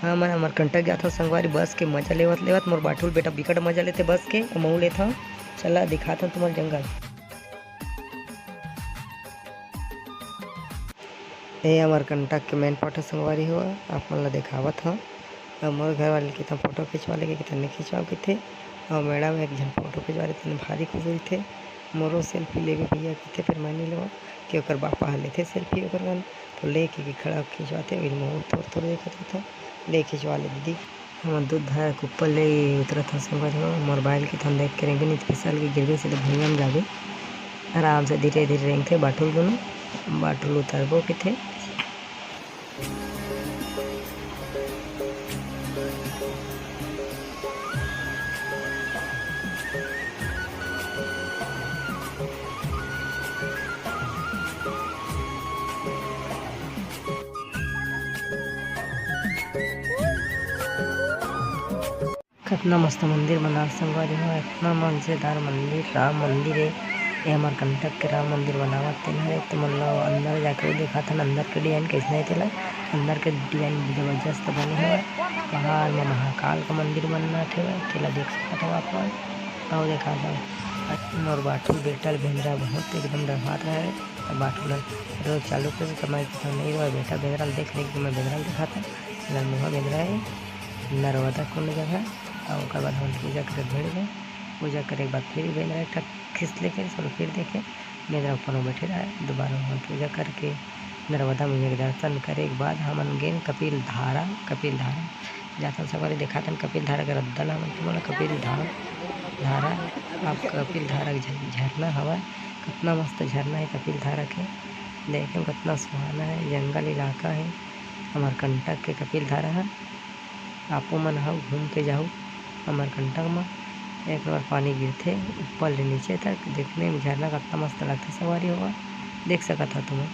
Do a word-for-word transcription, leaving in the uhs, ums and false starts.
हाँ, मैं अमरकंटक जाथंव संगवारी, बस के मजा लेवत लेवत। मोर बाठुल बेटा बिकट मजा लेथे बस के, महूं लेथंव। चला दिखाथंव तुमन जंगल। ए अमरकंटक के main part हे संगवारी हो, आप मन ला देखावत हंव। अउ मोर घर वाले कहिथे फोटो खिंचवा ले, कहिथे नइ खिंचवाव कहिथे। अउ मैडम एक झन फोटो खिंचवा ले, तेन भारी खुश होथे। मोरो selfie लेबे भैया कहिथे, फेर मैं नइ लेवंव, कि ओकर पापा ह लेथे selfie ओकर कन, तो लेके के खड़ा होके खिंचवाथे। अभी महूं थोर थोर देखत होथंव, ले खिंचवा ले दीदी। हमन दूध धारा के ऊपर ले उतरत हन संगवारी हो। मोर बाइल के थन देख के रेंगे, नइ त फिसल के गिरबे, सीधा भुइयां म जाबे। आराम से धीरे धीरे रेंगथे बाठुल दूनों। बाठुल उतरबो कहिथे। कतना मस्त मंदिर बनावत संगवारी हो, इतना मजेदार मंदिर, राम मंदिर हे। ये हमर कंटक के राम मंदिर बनावत तेन हरे, तो मन ला अंदर जाके देखाथन, अंदर के design कइसने हे तेला। अंदर के design जबरदस्त बने हवय। बाहर म महाकाल का मंदिर बनत हवय, तेला देख सकत हव आप मन। अउ देखाथन मोर बाठुल बेटा ल बेंदरा बहुत एकदम डरवात रहे, त बाठुल ह रोज चालू करे, त मैं कहिथंव, "नहीं रे बेटा, बेंदरा ल देख, देख के मैं बेंदरा ल देखाथंव।" ललमुहा बेंदरा हे, नर्मदा कुंड जगह। अउ ओकर बाद हमन पूजा करे भीड़ गए। पूजा करे के बाद फिर बेंदरा एक ठक खिसले के, चलो फिर देखे, बेंदरा ऊपर में बैठे रहे। दोबारा हमन पूजा करके नर्मदा मैया के दर्शन करे के बाद हमन गेन कपिल धारा। कपिल धारा जाथन संगवारी, देखाथन कपिल धारा के रद्दा ला हमन तुमन ला। कपिल धाम, धारा, अब कपिल धारा के झ-, झरना हवय। कतना मस्त झरना हे कपिल धारा के, देखे म कतना सुहाना हे, जंगल इलाका हे। अमरकंटक के कपिल धारा ह। आपो मन ह घूम के जाहू अमरकंटक म। एक बार पानी गिरथे ऊपर ले नीचे तक, देखने में झरना कतना मस्त लगथे संगवारी हो, देख सकत ह तुमन।